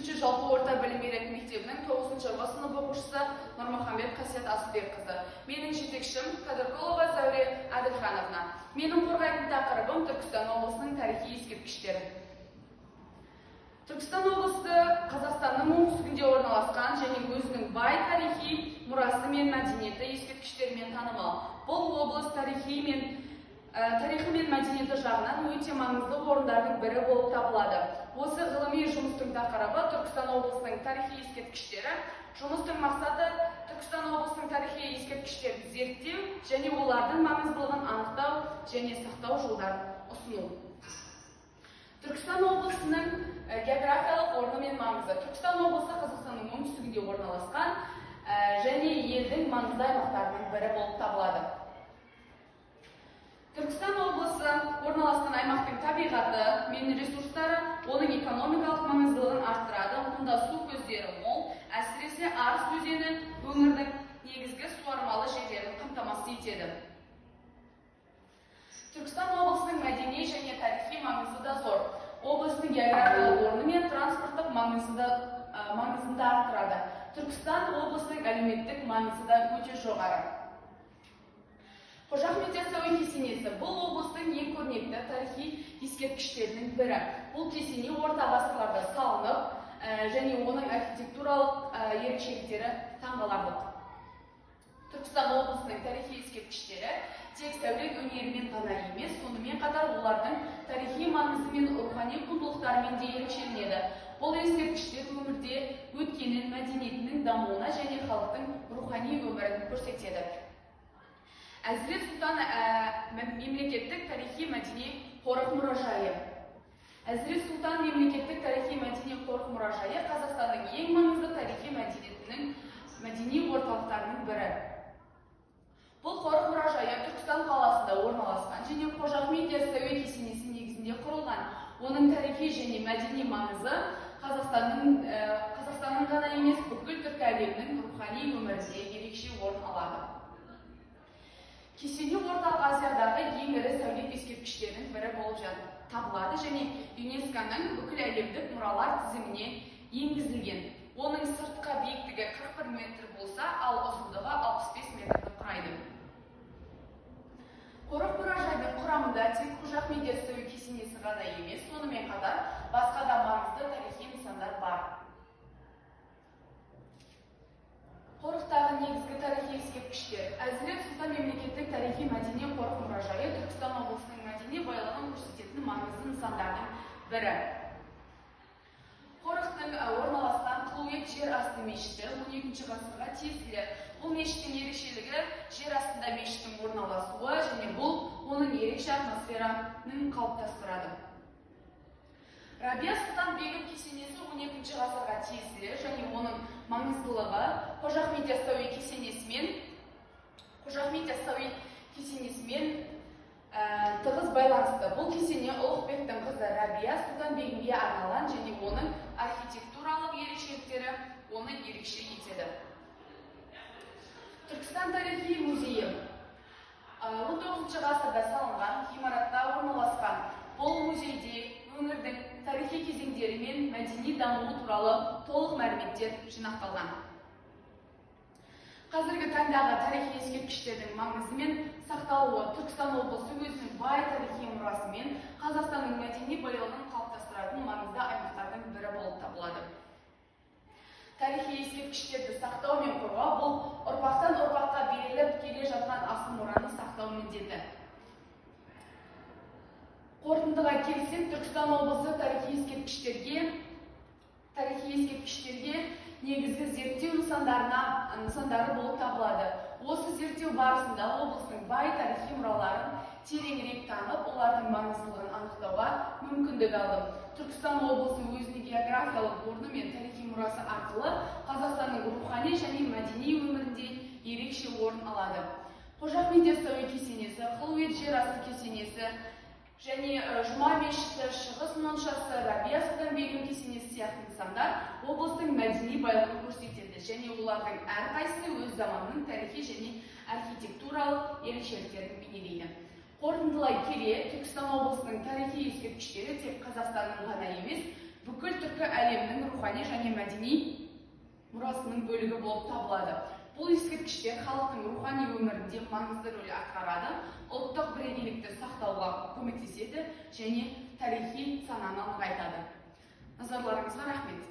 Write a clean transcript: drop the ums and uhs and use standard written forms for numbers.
3 жалпы орта білім беретін мектебінің 9 В сынып оқушысы Нұрмұхамбет Қасиет Асылбекқызы. Менің жетекшім Қадырқұлова Зәуре Әділхановна. Менің қорғайтын тақырыбым Түркістан облысының тарихи ескерткіштері. Түркістан облысы Қазақстанның оңтүстігінде орналасқан және өзінің бай тарихи мұрасы мен мәдениеті ескерткіштерімен танымал. Бұл облыс тарихи мен мәдениеті жағынан өте маңызды орындардың бірі болып табылады. Осы ғылыми жұмыстың тақырыбы Түркістан облысының тарихи ескерткіштері. Жұмыстың мақсаты Түркістан облысының тарихи ескерткіштерін зерттеу және олардың маңыздылығын анықтау және сақтау жолдарын ұсыну. Түркістан облысының географиялық орны мен маңызы. Түркістан облысы Қазақстанның оңтүстігінде орналасқан және елдің маңызды аймақтарының бірі болып табылады. Түркістан облысы орналасқан аймақтың табиғаты мен ресурстары оның экономикалық маңыздылығын арттырады. Мұнда су көздері мол, әсіресе Арыс өзені өңірдің негізгі суармалы жерлерін қамтамасыз етеді. Түркістан облысының мәдени және тарихи маңызы да зор. Облыстың географиялық орны мен транспорттық маңызын да арттырады. Түркістан облысының әлеуметтік маңызы да өте жоғары. Қожа Ахмет Яссауи кесенесі бұл облыстың ең көрнекті тарихи ескерткіштерінің бірі. Бұл кесене орта ғасырларда салынып, және оның архитектуралық ерекшеліктері таңғаларлық. Түркістан облысының тарихи ескерткіштері тек сәулет өнерімен ғана емес, сонымен қатар олардың тарихи маңызы мен рухани құндылықтарымен де ерекшеленеді. Бұл ескерткіштер өмірде өткенін, мәдениетінің дамуына және халықтың рухани өмірін көрсетеді. Әзірет Сұлтан мемлекеттік тарихи мәдени қорық мұражайы. Әзірет Сұлтан мемлекеттік тарихи мәдени қорық мұражайы Қазақстанның ең маңызды тарихи мәдениетінің мәдени орталықтарының бірі. Бұл қорық мұражайы Түркістан қаласында орналасқан және Қожа Ахмет Яссауи кесенесі негізінде құрылған. Оның тарихи және мәдени маңызы Қазақстанның ғана емес, бүкіл түркі әлемінің рухани өмірінде ерекше орын алады. Кесене Орталық Азиядағы ең ірі сәулет ескерткіштерінің бірі болып табылады және ЮНЕСКО-ның бүкіл әлемдік мұралар тізіміне енгізілген. Оның сыртқы биіктігі 41 метр болса, ал ұзындығы 65 метрді құрайды. Қорық мұражайдың құрамында тек Қожа Ахмет Яссауи кесенесі ғана емес, сонымен қатар басқа да маңызды тарихи нысандар бар. Қорықтағы негізгі тарихи ескерткіштер. Әзірет Сұлтан мемлекеттік тарихи мәдени қорық мұражайы Түркістан облысының мәдени байлығын көрсететін маңызды нысандардың бірі. Қорықтың орналасқан Құлует жер асты мешіті 12 ғасырға тиесілі. Бұл мешіттің ерекшелігі жер астында мешіттің орналасуы және бұл оның ерекше атмосфераның қалыптастырады. Рабия Сұлтан Бегім кесенесі 12 ғасырға тиесілі және оның маңыздылығы Қожа Ахмет Яссауи кесенесімен тығыз байланысты. Бұл кесене Ұлықбектің қызы Рабия Сұлтан Бегімге арналған және оның архитектуралық ерекшеліктері оны ерекше етеді. Түркістан тарихи музейі 19 ғасырда салынған ғимаратта орналасқан. Бұл музейде өңірдің тарихи кезеңдері мен мәдени дамуы туралы толық мәліметтер жинақталған. Қазіргі таңдағы тарихи ескерткіштердің маңызы мен сақталуы Түркістан облысы өзінің бай тарихи мұрасымен Қазақстанның мәдени байлығын қалыптастыратын маңызды аймақтардың бірі болып табылады. Тарихи ескерткіштерді сақтау мен қорғау бұл ұрпақтан ұрпаққа беріліп келе жатқан асыл мұраны сақтау міндеті. Қорытындыға келсек, Түркістан облысы тарихи ескерткіштерге негізгі зерттеу нысандары болып табылады. Осы зерттеу барысында облыстың бай тарихи мұраларын тереңірек танып, олардың маңыздылығын анықтауға мүмкіндік алдым. Түркістан облысы өзінің географиялық орны мен тарихи мұрасы арқылы Қазақстанның рухани және мәдени өмірінде ерекше орын алады. Қожа Ахмет Яссауи кесенесі, Құлует жер асты кесенесі және Жұма мешіті, Шығыс моншасы, Рабия Сұлтан Бегім кесенесі сияқты нысандар облыстың мәдени байлығын көрсетеді және олардың әрқайсысы өз заманының тарихи және архитектуралық ерекшеліктерін бейнелейді. Қорытындылай келе, Түркістан облысының тарихи ескерткіштері тек Қазақстанның ғана емес, Бүкіл түркі әлемінің рухани және мәдени мұрасының бөлігі болып табылады. Бұл ескерткіштер халықтың рухани өмірінде маңызды рөл атқарады, ұлттық бірегейлікті сақтауға көмектеседі және тарихи сананы нығайтады. Назарларыңызға рахмет.